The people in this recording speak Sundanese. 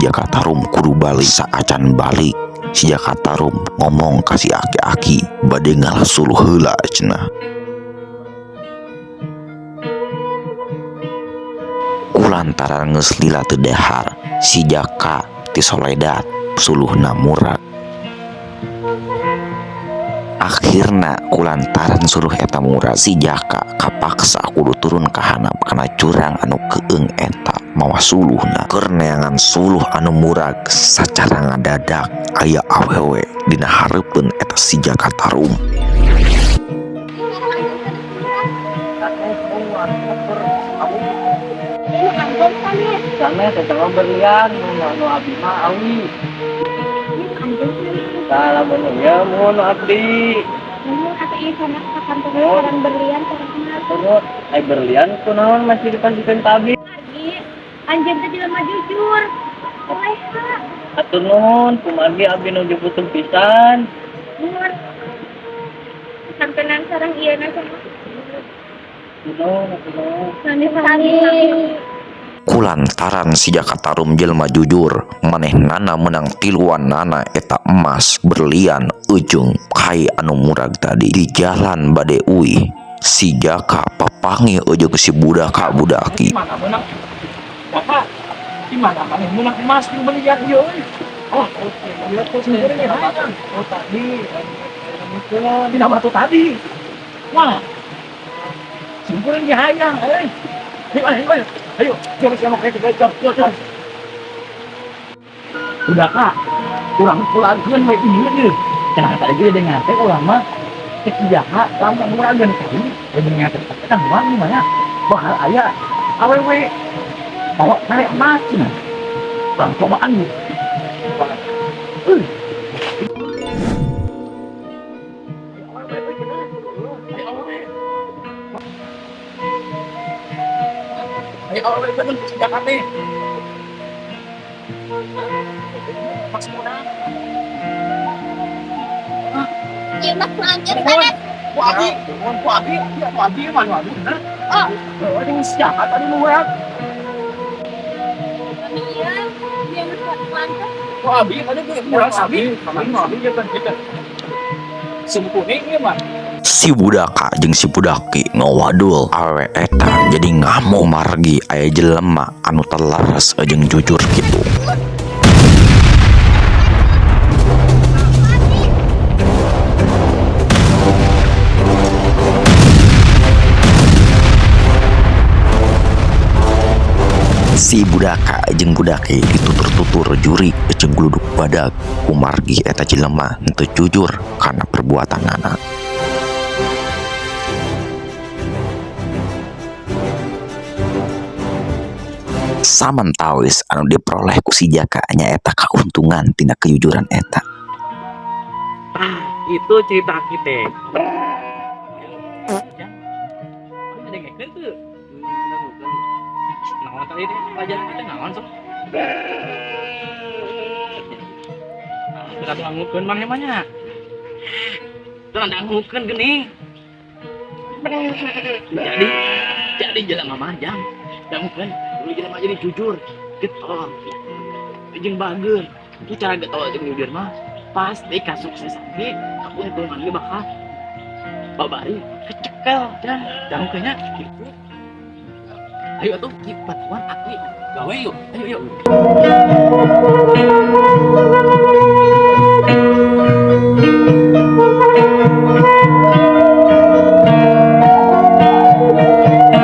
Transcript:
Jaka Tarum kudu balik. Saacan balik, si Jaka Tarum ngomong ka si aki-aki bade ngalah suluh heula cenah. Kulantaran geus lila teu dahar, si Jaka tisoledat suluhna murag. Akhirna kulantaran suluh eta murag, si Jaka kapaksa kudu turun ka handap kana jurang anu keung eta mawa suluhna. Keur neangan suluh anu murag, sacara ngadadak aya awewe dina hareupeun eta si Jaka Tarum. Sanes, eta mah berlian, nu nu abdi mah awi. Tah, lamun ieu mun nu abdi. Nuhun atuh, ieu sanes kakantenan sareng berlian terkenal. Turut, ai berlian kunaon masih dipasihkeun ka abdi? Lagi anjeun teh jelema jujur. Soleha. Atur nuhun, kumargi abdi nuju butuh pisan. Nuhun. Kakantenan sareng ieu na sama. Nuhun, atur nuhun. Sami-sami. Kulantaran si Jaka Tarum jelma jujur, manehnana menang tiluan nana eta emas berlian ujung kai anu murag tadi. Di jalan bade uih, si Jaka papanggih ujung si budak ka budaki. Mana menang? Bapak, di mana maneh menang emas di berlian ieu euy? Oh, iya tuh sendiri nih, Oh, tadi dina batu tadi. Wah, simpuling ge hayang euy. Ayo, ayo, ayo. Ayo, coba siapa kayak kita, coba, coba. Udah kak, kurang pulangkeun we ieu ieu. Cenah tadi ge dengar teh urang mah cek si Jaka lamun muragkeun tadi, dengar teh eta mah gimana? Bakal aya awewe bawa mere emas cenah. Urang cobaan yuk. Euy. Ayo awewe bener si Jaka teh. Mas menang. Ieu mah ku anjeun sanes. Ku abi, ku abi, iya ku abi mah nu abi bener. Oh. Oh, ini si Jaka tadi nu murag. Kami ieu, ieu mah ku anjeun. Ku abi tadi ge murag abi, abi abi ieu kan kita. Sim kuning ieu mah. Si budaka jeung si budaki ngawadul, awewe eta jadi ngamuk margi aya jelema anu telaras jeung jujur kitu. Si budaka jeung budaki ditutur-tutur juri jeung gluduk badag kumargi eta jelema henteu jujur kana perbuatanana. Samantawis anu diperoleh ku si Jaka nyaeta kauntungan tina kejujuran eta. Tah, itu cerita kita. Ya. Dengekeun teu? Naon tadi teh pelajaran kita naon sok? Kita dangukeun maneh mah nya. Teu dangukeun geuning. Jadi jelema mah jang. Dangukeun dulu jelema jadi jujur, getol. Jeung bager. Itu cara getol jeung jujur mah pasti kasuksesan ge kauntungan ge bakal babari kecekel jang. Dangukeun nya gitu. Ayo atuh ki bantuan aki gawe yuk. Ayo yuk.